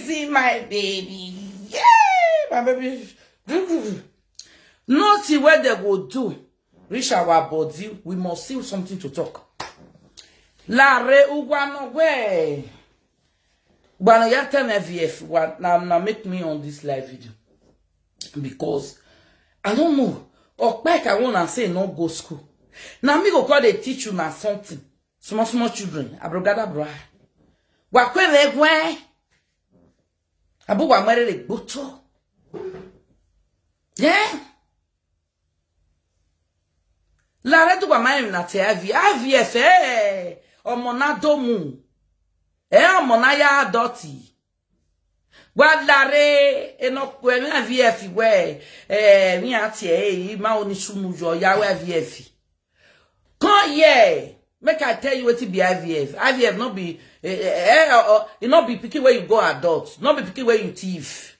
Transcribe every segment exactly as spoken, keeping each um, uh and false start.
See my baby. Yeah, my baby. Nothing wey dem go do reach our body, we must see something to talk. Lare ugwa no gwe. Gbana ya tell me V F wa na, na make me on this live video. Because I don't know. Okpek I wanna say no go school. Na me go call dey teach you na something. Small, small children. Abrogada bra. Wa kwe me gwe. Abu wa mere le gboto. Yeah. Lare tu wa mai na te I V, I V F, eh. Ọmọ na domu. Eh, ọmọ na ya adọti. Wa lare, eno kwe mi I V F we. Eh, mi ati, eh, ma oni sunu yo ya we I V F. Come here. Make I tell you wetin be I V F. I V F no be, eh, eh, eh, eh, eh, e no be pikin wey you go adult, no be pikin wey you thief.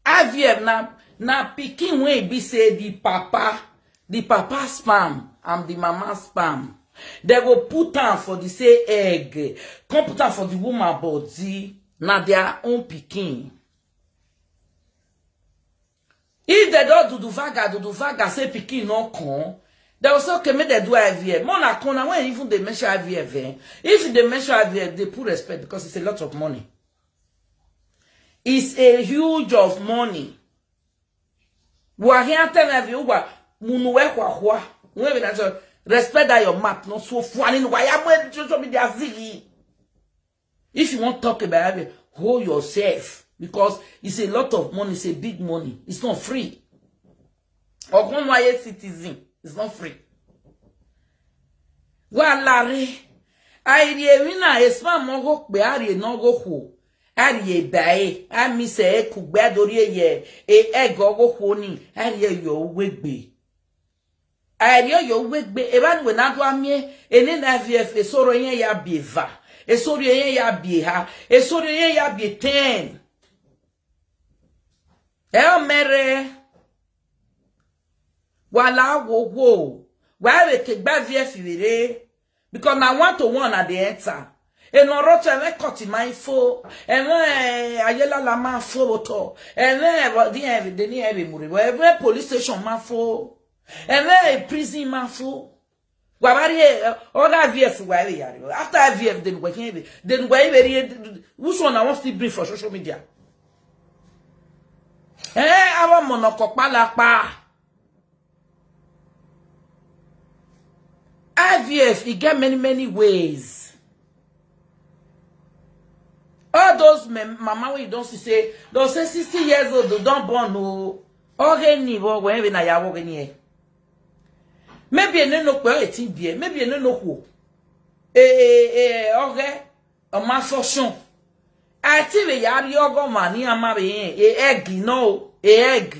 I V F na, na pikin wey be say the papa, the papa sperm and the mama sperm, they go put am for the same egg, come put am for the woman body. Na their own pikin. If they don't do the vaga, do the vaga, say pikin no come, they will say, "Okay, make they do I V F." More na corner when even they mention I V F, eh? If they mention I V F, they put respect because it's a lot of money. It's a huge of money. We are here telling everyone, "Munu we kwa kwa." We will not respect that your mouth, not so funny. Why am I social media ziggy? If you want to talk about it, hold yourself, because it's a lot of money, it's a big money. It's not free. Or come why a citizen, it's not free. Wa lare. I re mi na esma mo go pe are no go ho. Are bae. A mi se e ku gbe dori eye. E e go go ho ni. Are yo we gbe. Are yo we gbe. E ba ni we na do amie. E ne na V F, e soro yen ya bi eva. E soro yen ya bi ha. E soro yen ya bi ten. E o mere. Wala wo wo. Wa we ke gba V F vere. Because na one to one at the enter. E no roto e cut my info. E no, eh, ayela la ma fo to. E no, eh, but the, eh, the ni e be muri. But e no police station ma fo. E no, eh, prison ma fo. Wa bari, eh, other V F wa e yari. After V F, then we can be. Then we be. Which one I want still bring for social media? Eh, our monokokpa la pa. I V F, e get many, many ways. All those men, mama, we don't see say, don't say sixty years old, they don't born, no. Oge ni wo, we na ya wo ni e. Maybe e no pe eighteen bi e, maybe e no ko. Eh, eh, eh, oge, o ma so shun. I think we ya ri ogo ma ni ama be e egg, no, e egg.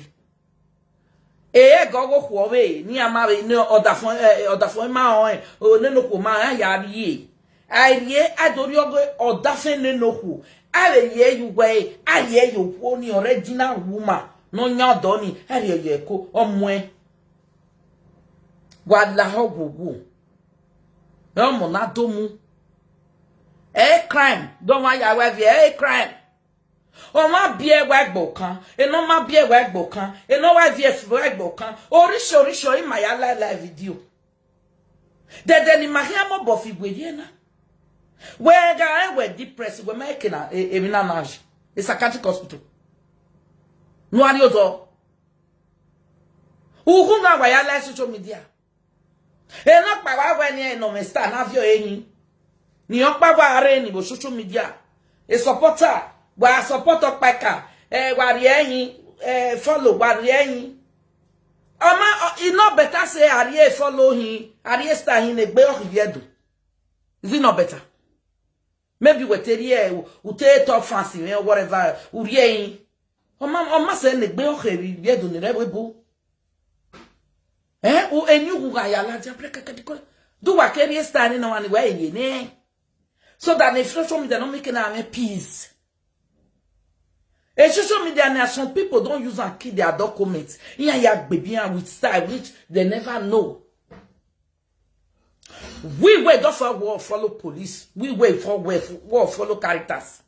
E egg ogo ko we ni ama be no other phone, eh, other phone ma o, eh, o no ko ma ya ri e. I ri e, I do ri ogo other phone no ko. I ri e you we, I ri e you ko ni original woman. No nya do ni, I ri e ko omo e. Wa la ho wo wo. E omo na do mu. E crime. Don't want your wife here. E crime. O ma bi e wa gbo kan. E no ma bi e wa gbo kan. E no wa vi e fi wa gbo kan. Oríṣiríṣi o ima ya la la video. Dede ni ma hia mo bo fi gwe ye na. We ga e we depress we ma e ke na e, e mi na na. E psychiatric hospital. No ari odo. Uhu na wa ya la social media. E no pa wa we ni e no me star na vio eyin. Ni o pa wa re ni bo social media. E supporter, wa support Okpeka. E wa ri eyin, e follow, wa ri eyin. Oma, o, e no better say a ri e follow him, a ri e star him e gbe o him do. Is it not better? Maybe we tell you, we tell top fancy, eh, whatever, we hear him. Oma, oma se ne gbe o heavy, we do ne re we bu. Eh, o eni hu ga ya la ja pre keke diko. Do wa carry stand no one we ye ne. So that the social media no make na me peace. A social media now, some people don't use and keep their documents. Yeah, yeah, baby, and with style, which they never know. We wait don't for war follow police. We wait for war, war follow characters.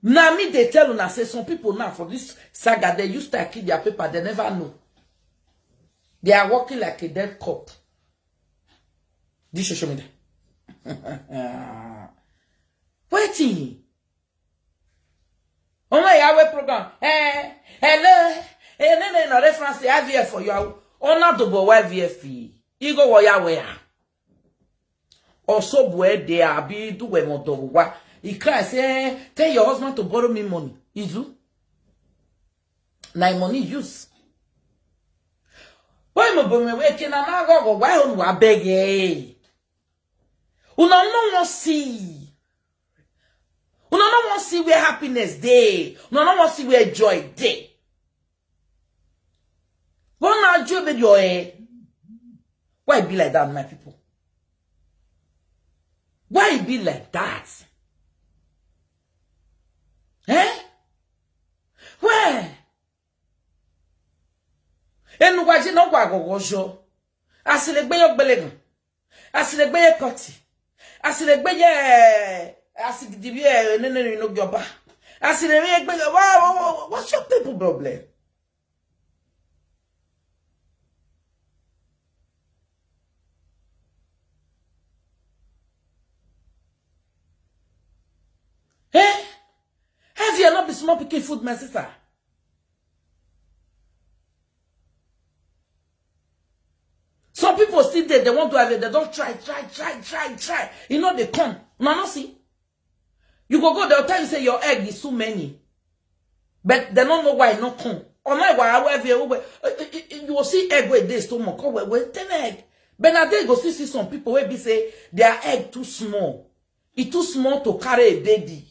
Now me they tell una say some people now for this saga, they used to kill their paper, they never know. They are working like a dead cop. This social media. Waiting. On my Yahweh program. Eh, hello. Eh, no, no, no, reference to I V F for you. Ona double I V F. You go where Yahweh. Also, where they are be do we mo do wa. He cry say, "Tell your husband to borrow me money." Izu. Na money use. Why mo bo me we kina na go go, why on wa beg, eh? Una no wan see. Una no wan see where happiness dey. Una no wan see where joy dey. But na joy be your, eh? Why e be like that, my people? Why e be like that? Eh? Where? Enu wa ji no gwa gogo jo. Asile gbe yo gbelegan. Asile gbe ye koti. Asile gbe ye, asile dibi e, no, no, no, no, gyoba. Asile gbe ye, what, what, what, what's your people problem? Eh? Heavy and not be small picking food, my sister. Some people still there, they won't do it. They don't try, try, try, try, try. You know they come. No, no, see. You go, go, they'll tell you, say your egg is too many. But they don't know why it not come. Oh my, why, why, why, why, uh, uh, uh, you will see egg with this stomach. Oh, wait, wait, ten egg. But now they go still see some people where be say their egg too small. It too small to carry a baby.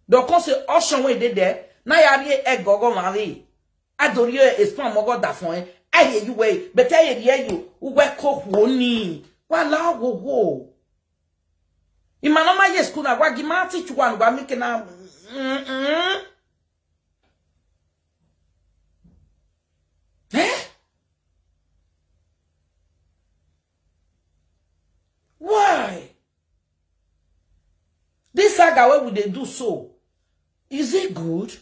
They'll come say, "Ocean way they there. Now you are egg go go marry." I don't hear a sperm go that for him. I hear you way, but I hear you. Who work cook woni? Wala wo wo. Imanoma yes kuna gwa gima teach one gwa make na. Mm-mm. Eh? Why? This saga wey we dey do so, is it good?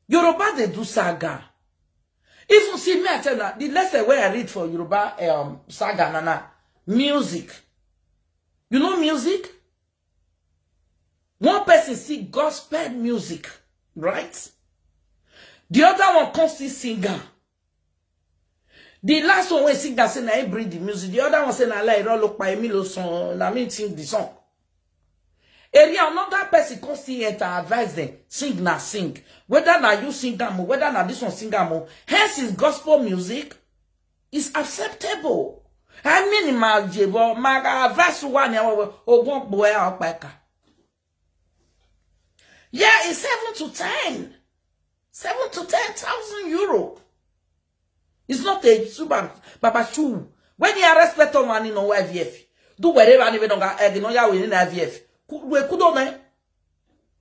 Yoruba dey do saga. Even see me, I tell you, the lesson wey I read for Yoruba, um, saga na na music. You know music? One person see gospel music, right? The other one come see singer. The last one wey sing that say na him bring the music. The other one say na lie, irọ́ ló pa, èmi ló song, na me sing the song. Area another person come see enter advise them, sing na sing. Whether na you sing am o, whether na this one sing am o. Hence is gospel music is acceptable. I mean, my jebo, my advice one ya we ogun boy akpaka. Yeah, it's seven to ten. Seven to ten thousand euro. It's not a super baba shoe. When you respect on one in I V F, do whatever and even don't get no ya in I V F. We could on.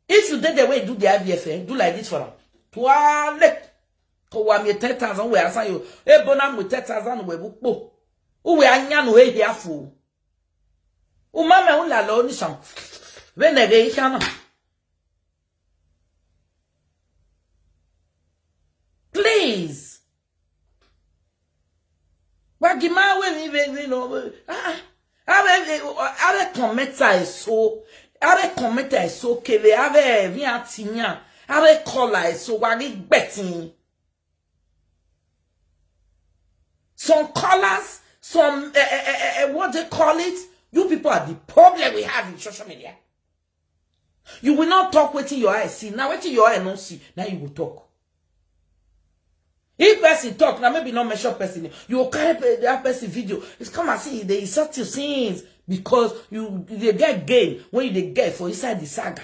If you did the way you do the I V F, eh, do like this for them. Toilet. Ko wa mi ten thousand we assign you. E bona mu ten thousand we bu po. Uwe anya no e here for. Umame un la lo ni san. Venege ishana. Please. Wagima we mi we we no. Ah, ah. Are, are commenter eso. Are commenter eso kele. Are vi atinya. Are call eso wagi betin. Some callers, some, eh, eh, eh, eh, eh, what they call it? You people are the problem we have in social media. You will not talk wetin your eye see. Now wetin your eye no see, now you will talk. If person talk, now maybe not mention person. You will carry pe-, that person video. It's come and see, they insult you since because you, you dey get gain when you dey get for inside the saga.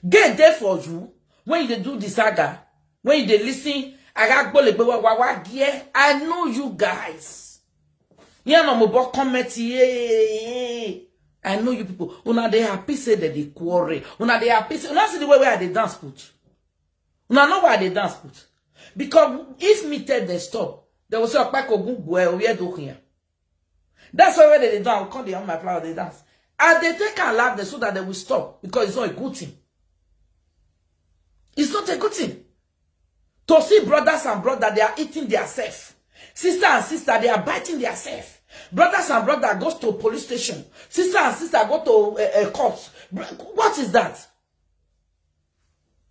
Gain dey for you when you dey do the saga, when you dey listen. Agagbolegbe wa wa wa gie. I know you guys. Yeah, no more comment. Yeah, I know you people. Una dey happy say that they quarrel. Una dey happy say, una see the way where I dey dance put. Una know why I dey dance put. Because if me tell them stop, they will say, "Okpako gun gwe, oye do here." That's why when they dey dance, I will come dey on my flower, they dance. And they take and laugh them so that they will stop, because it's not a good thing. It's not a good thing. To see brothers and brothers, they are eating themselves. Sister and sister, they are biting themselves. Brothers and brothers goes to police station. Sister and sister go to a, a court. Br- What is that?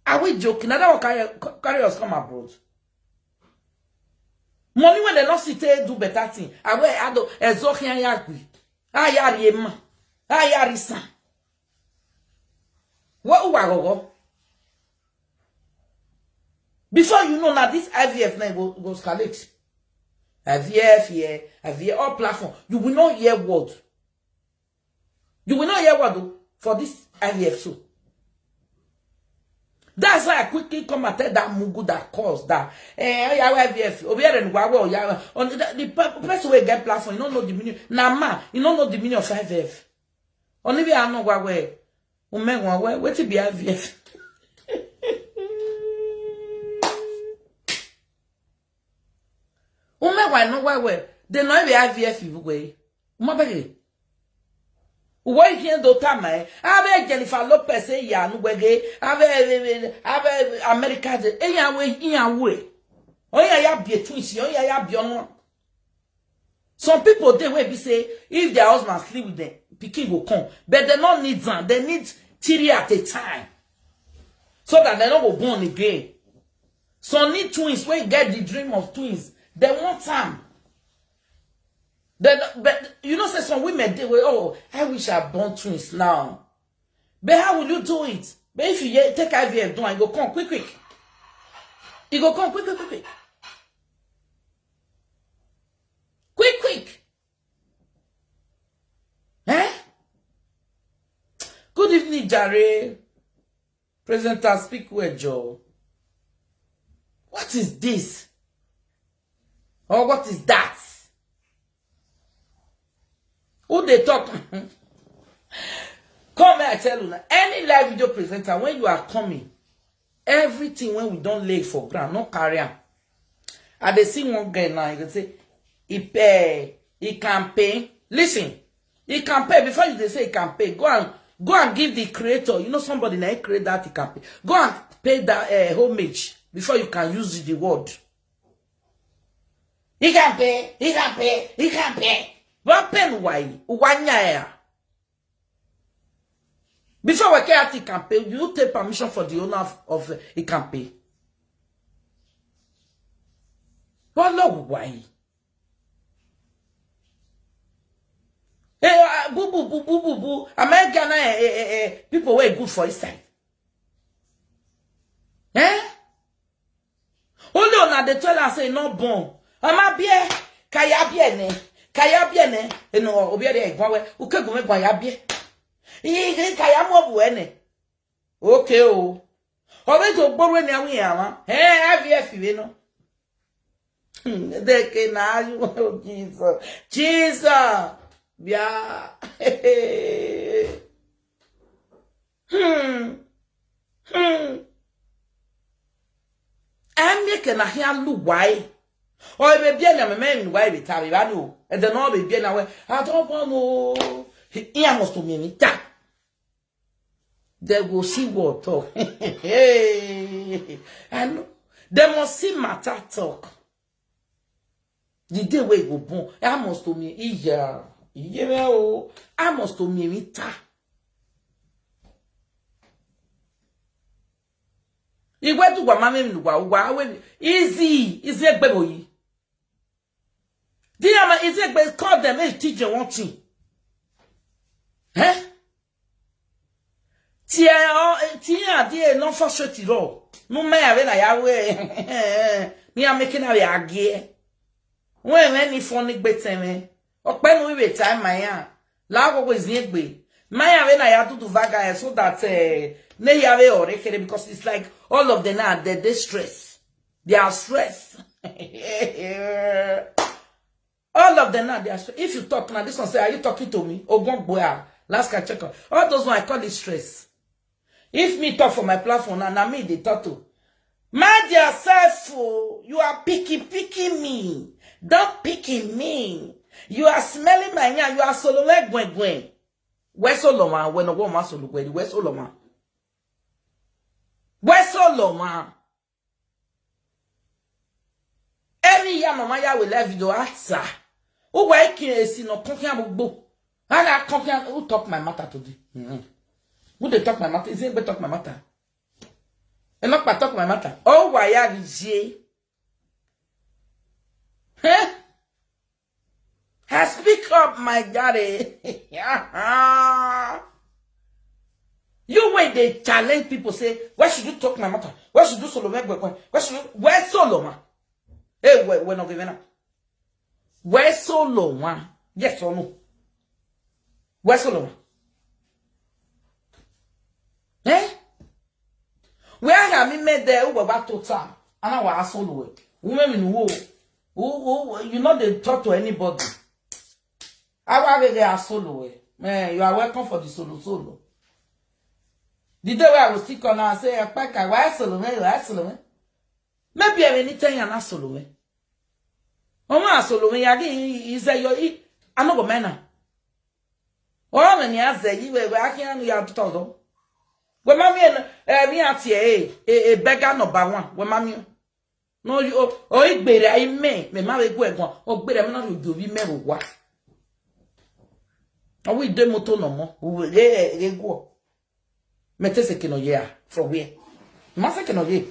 Are we joking? Another one carry, carry us come abroad. Money when they not see take do better thing. I wear ado ezo hian yagui. Ayari ema. Ayari san. What uwa gogo? Before you know now, this I V F now go, go escalate. I V F here, I V F all platform. You will not hear word. You will not hear word o, for this I V F so. That's why I quickly come and tell that mugu that caused that. Eh, yeah, I V F. Obi eren wa wo ya. On the, the pe- person wey get platform, you don't know the meaning. Na ma, you don't know the meaning of I V F. Only we are no wa we. Ume wa we. Wetin be I V F? Ume wa no wa we. They know be I V F we. Uma bege. Uwe hien do tama e. Ave Jennifer Lopez e ya nu wege. Ave, ave, ave America de. E ya we, e ya we. Oya ya be twins, oya ya be ono. Some people dey wey be say if their husband sleep with them, pikin go come. But they no need am. They need three at a time. So that they no go born again. Some need twins wey get the dream of twins. They want am. They no- but you know say some women dey wey, "Oh, I wish I born twins now." But how will you do it? But if you hear- take I V F do am, e go come quick quick. E go come quick quick quick quick. Quick quick. Eh? Good evening, Jare. Presenter, speak well, Joe. What is this? Or what is that? Who they talk? Come here, I tell you now. Any live video presenter, when you are coming, everything when we don't lay for ground, no carry am. I dey see one guy now, you go say, he pay, he campaign. Listen, he campaign. Before you dey say he campaign, go and go and give the creator. You know somebody now create that he campaign. Go and pay that uh, homage before you can use the word. He campaign, he campaign, he campaign. What pen why? Wanya. Before we can he campaign, you take permission for the owner of, of uh, he campaign. What law why? Eh, uh, boo boo boo boo boo boo. America na eh, eh, eh, eh, people wey good for his side. Eh? Only una dey tell am say e no born. Ama bie, kaya bie ne, kaya bie ne. Eno obi ere egwa we, uke gume gwa ya bie. Ii kaya mo bu ene. Okay o. Obe to gboro ni awi ama. Eh, I V F we no. Hmm, de ke na you, oh, Jesus. Jesus. Yeah. Hmm. Hmm. Emi ke na hia lu wai. O be bia na me me wai be ta be ba no. E de no be bia na we. Ato po no. He must to me ta. They go see what talk. Hey, I know. They must see matter talk. The day we go born, I must to me iya. Iye me o. I must to me mita. Igwe tu gwa mame mi gwa gwa we easy easy egbe boyi. Di ama easy egbe call them e teach you one thing. Eh? Tie o tie a di e no for sweat ro. Nu me ya we na ya we. Mi a make na we agie. When when ni funny gbete me. Ope nu we time my ya. La go go zin egbe. My ya we na ya do do vaga eh, so that eh, ne ya we ore kere because it's like all of them are they they stress. They are stressed. All of them now, they are stressed. If you talk now, this one say, "Are you talking to me?" Ogbon Gboya, last can check on. All those one, I call it stress. If me talk for my platform now, now me they talk to. Mind yourself, oh. You are picking, picking me. Don't picking me. You are smelling my hand. You are solome gwen gwen. Where's Solomon? When a woman so look where, where's Solomon? Where's Solomon? Any ya mama ya will live video answer. Who why can see no come here bugbo? I got come here who talk my matter today. Mm-hmm. Who they talk my matter? Is it be talk my matter? And not talk my matter. Oh, why are you? Huh? I speak up, my daddy. You when they challenge people, say, why should you talk my matter? Why should you Solomon? Why should you, where Solomon? Hey, where, where not giving up? Where Solomon? Yes or no? Where Solomon? Eh? Where have me made there? Who were back to town? And I was solo. Women in war. Who, who, you know they talk to anybody. I was there solo. Man, you are welcome for the solo solo. The day where I was sick on, I say, "Paka, why solo me? Why solo me?" Maybe I need ten and solo me. Oh, my solo me, I get, is that your, I know what man. Oh, many as they, you were, I can't, you have to talk. When mommy and, eh, me at a, a, a beggar number one. When mommy, no, you, oh, oh, it be, I may, me, my way, go, oh, but I'm not, you do, we may, what? Oh, we do motor no more. We, eh, eh, go. Me te se kino ye, from where? Ma se kino ye.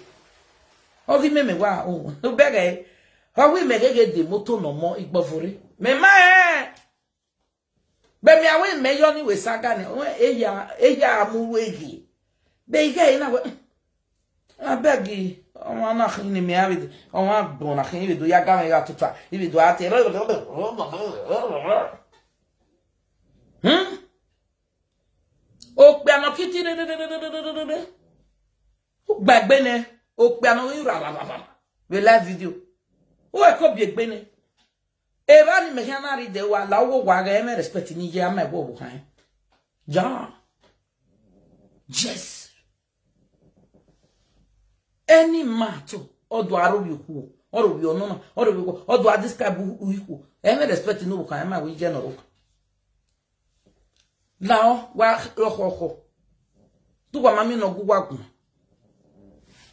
Oh, we may, me, wa, oh, no beggar, eh. How we may get the motor no more, it before. Me, my, eh. Be me awe me yo ni we saga ne. We eya, eya mu we gi. Be ge na we. I beg you. Ọmọ na khin ni me abi. Ọmọ gbon na khin ibi do ya ga me ya tuta. Ibi do ate. Hmm? O pe ano kiti re re re re re re re. O gbagbe ne. O pe ano ira ra ra ra. We live video. O e ko bi egbe ne. Eva ni me hana ri de wa la wo wa ga me respect ni ye ama wo wo han. Ja. Yes. Any man to odo aro wi ku, oro wi onona, oro wi ku, odo a describe u ku. E me respect no kan ma wi je no ro. Lao wa ro ho ho. Tu wa mami no gu wa gu.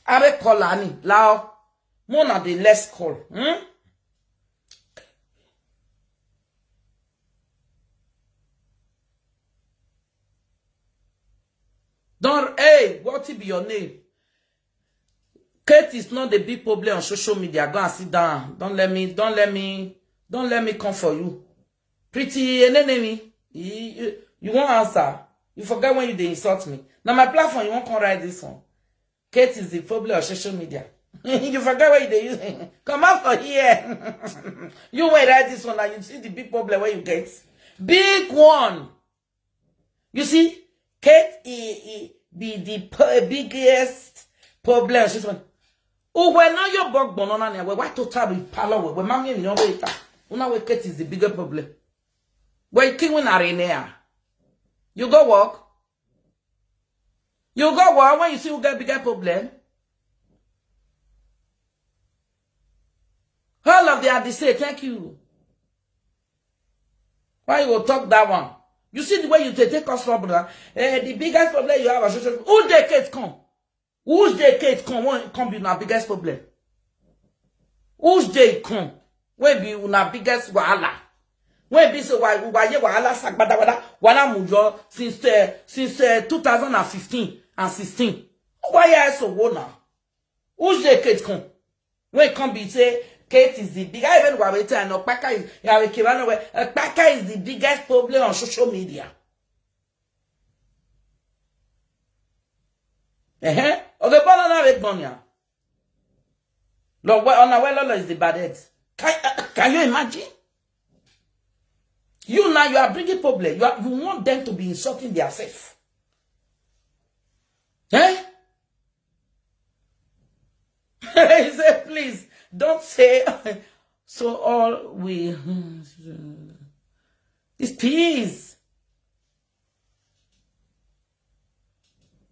Are call ani lao. Mo na the less call. Hmm? Don't, hey, what be your name? Kate is not the big problem on social media. Go and sit down. Don't let me, don't let me, don't let me come for you. Pretty enemy, you, you, you won't answer. You forget when you they insult me. Now my platform, you won't come write this one. Kate is the problem on social media. You forget what you they use. Come out for here. You will write this one and you see the big problem where you get. Big one. You see, Kate i, i, be the p- biggest problem. She's one. Oh, well, now your bog bono na we why to tabi palo we we mami no we ta. Una we Kate is the biggest problem. We king win arena. You go work. You go work when you see you get bigger problem. All of them are the same. Thank you. Why you go talk that one? You see the way you take, take us trouble. Huh? Eh, the biggest problem you have as social. Who they Kate come? Who's the Kate come? What come be my biggest problem? Who's they come? Where be una biggest wahala? Where be so why why ye wahala sagbada wada wala mujo since uh, since uh, two thousand fifteen and sixteen. Why are so wo now? Who's the Kate come? When come be say Kate is the big. I even wa wait and Okpaka is ya we kira no we Okpaka is the biggest problem on social media. Eh eh. Okay, but now we gone ya. Lord, where on where Lolo is the bad head. Can, uh, can you imagine? You now you are bringing problem. You are, you want them to be insulting themselves. Eh? He said, please don't say. So all we is peace.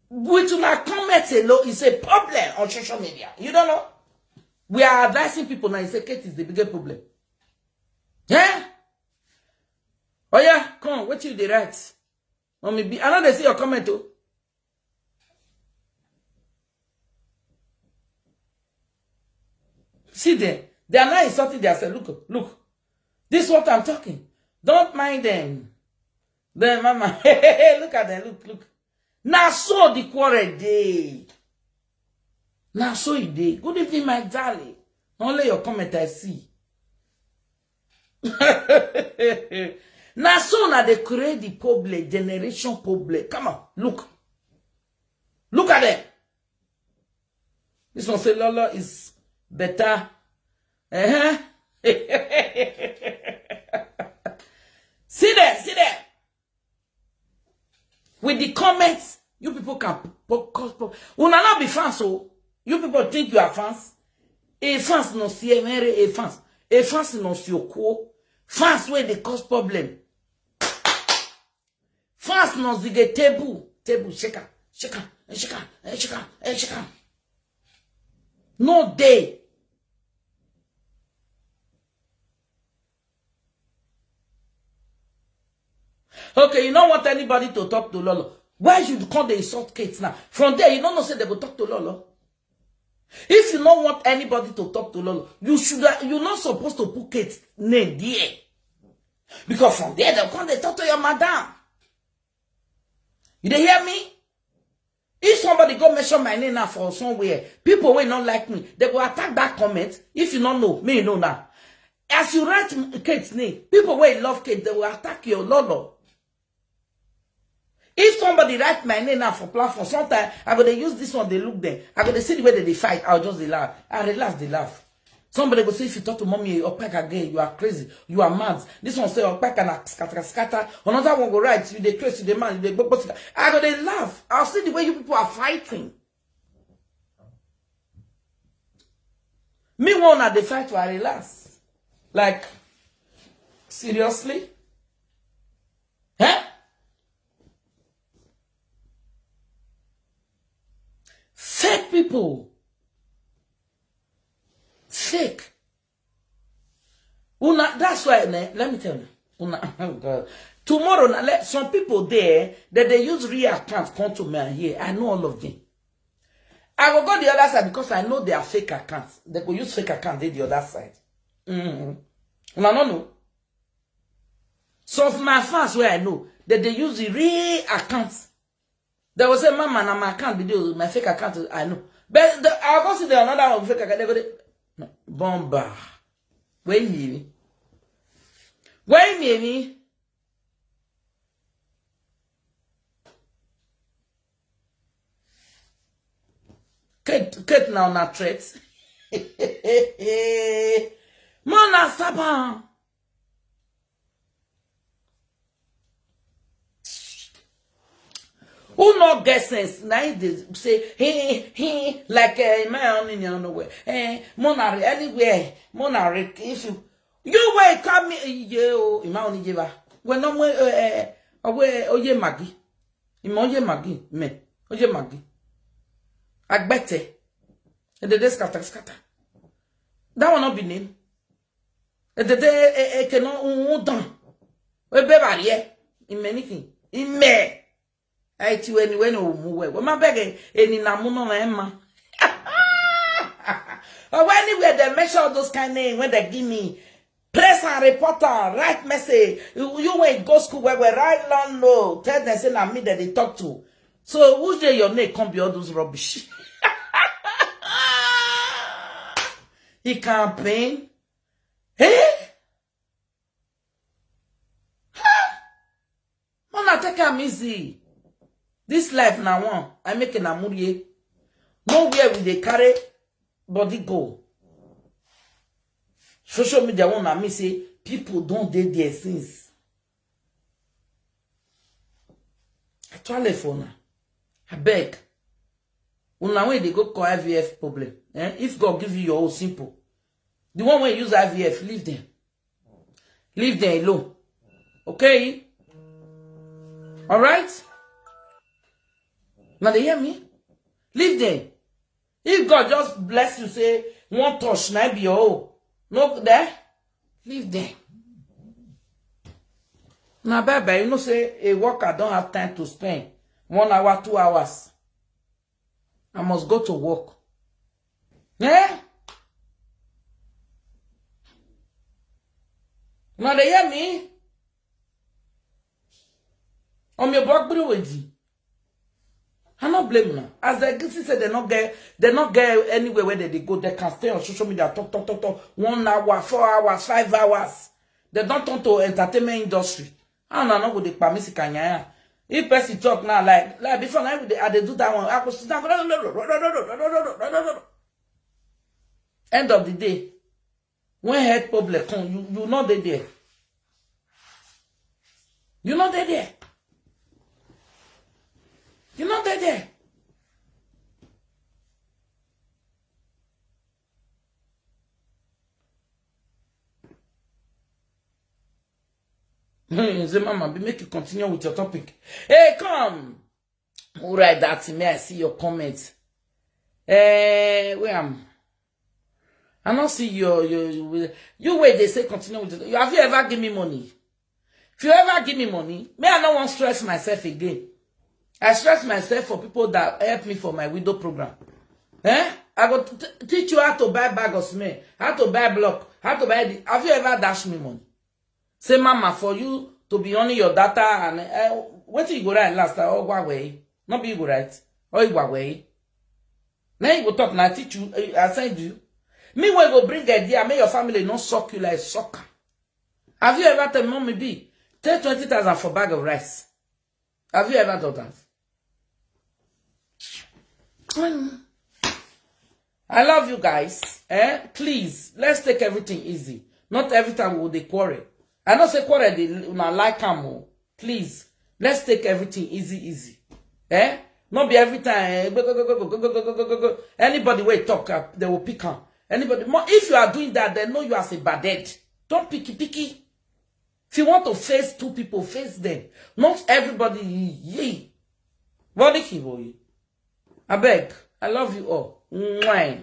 With una comment alone is a problem on social media. You don't know. We are advising people now. It's a Kate is the bigger problem. Yeah. Oh yeah, come. What you the right? On me be, I know they see your comment too. See there. They are not insulting themselves. Look, look. This is what I'm talking. Don't mind them. Then, mama, look at them. Look, look. Now so the quarrel day. Now so it day. Good evening, my darling. Only your comment I see. Now so now they create the problem, generation problem. Come on, look. Look at them. This one say Lolo is better. Uh-huh. See there, see there. With the comments, you people can po- cause po- una not be fans, so you people think you are fans. A fans no see a mere a fans. A fans no see okwo. Fans where they cause problem. Fans no zige table. Table shaker. Shaker. And shaker. And shaker. And shaker. No day. Okay, you don't want anybody to talk to Lolo. Why you come dey insult Kate now? From there, you don't know say they go talk to Lolo. If you don't want anybody to talk to Lolo, you should uh, you're not supposed to put Kate's name there. Because from there, they'll come they talk to your madam. You dey hear me? If somebody go mention my name now for somewhere, people will not like me. They go attack that comment. If you don't know, me you know now. As you write Kate's name, people will love Kate, they will attack your Lolo. If somebody write my name now for platform, sometimes I go to use this one, they look there. I go to see the way that they fight. I'll just dey laugh. I relax, they laugh. Somebody go say, if you talk to mommy Opeka again, you are crazy. You are mad. This one say, Opeka na scatter, scatter. Another one go write, you dey crazy, you dey mad, you dey gbogbo sika. I go dey laugh. I'll see the way you people are fighting. Me one at the fight where I relax. Like, seriously? Huh? Fake people. Fake. Una, that's why, ne, let me tell you. Una, oh God. Tomorrow, na, let, some people there, that they use real accounts come to me and here. I know all of them. I will go the other side because I know they are fake accounts. They go use fake accounts, they the other side. Mm. Una no know. Some of my fans where I know, that they use the real accounts. They will say, Mama, na my account be there, my fake account, I know. But the, I'll go see the another one fake account. They go, they, no, bomba. Where me? Where me? Kate, Kate now na threat. Man, na stubborn. Who no get sense? Now they say, hey, hey, like uh, my own in your nowhere. Hey, Monari, anywhere. Monari, if you, you wake up me, you, in my own, you, when I'm, uh, uh, away, oh, yeah, Maggie. Imo ye Maggie, me. Oye Maggie. Agbete. And they scatter, scatter. That one not be name. And they, eh, eh, cannot, um, um, done. We be barrier. In many things. In me. I tell you, anyway, no, move well. Well, my beg, eh, any namuno, Emma. Or anywhere they measure all those kind of name when they give me. Press and report am, write message. You, you wey go school well well, write long note. Tell them say na me that they talk to. So who say your name come be all those rubbish? He campaign. Eh? Mona take am easy. This life na one. I make an amurie. Nowhere we dey carry body go. Social media one na me say people don dey there since. Actually for una, abeg, una wey dey go call I V F problem, eh? If God give you your own simple, the one wey use I V F, leave them. Leave them alone. Okay? All right? Now they hear me? Leave them. If God just bless you, say, one touch, na be your own. No, there? Leave them. Na bye bye. You know say a worker don't have time to spend one hour, two hours. I must go to work. Eh? Now they hear me? On your block, with you. I not blame now. As they get say they not get they not get anywhere where they, they go. They can stay on social media, talk, talk, talk, talk, one hour, four hours, five hours. They don't turn to entertainment industry. I don't know what they permit kanya. If person talk now, like like before now, they, I dey do that one. I go sit down. End of the day, when health problem come, you you not dey there. You not dey there. You not dey there. Hmm, say, Mama, be make you continue with your topic. Hey, come. Who write that to me? I see your comment. Eh, where am I? Don't see your your you, you where they say continue with it. Have you ever give me money? If you ever give me money, me I no want stress myself again. I stress myself for people that help me for my widow program. Eh? I go t- teach you how to buy bag of cement, how to buy block, how to buy the. Have you ever dash me money? Say, Mama, for you to be on your data and uh, what you go right last? Oh, why way? Not be you go right. Oh, you why way? Now you go talk. Now I teach you. Eh, I send you. Me wey go bring idea, make your family no suck you like sucker. Have you ever tell Mommy B, take twenty thousand for bag of rice? Have you ever done that? Mm. I love you guys. Eh? Please, let's take everything easy. Not every time we dey quarrel. I know say quarrel dey una like am o. Please, let's take everything easy, easy. Eh? Not be every time. Eh? Go, go, go, go, go, go, go, go, go, go, go. Anybody wey talk, uh, they will pick am. Anybody, mo- if you are doing that, then know you as a bad head. Don't picky picky. If you want to face two people, face them. Not everybody. Yee. What do you? I beg. I love you all. Mwah.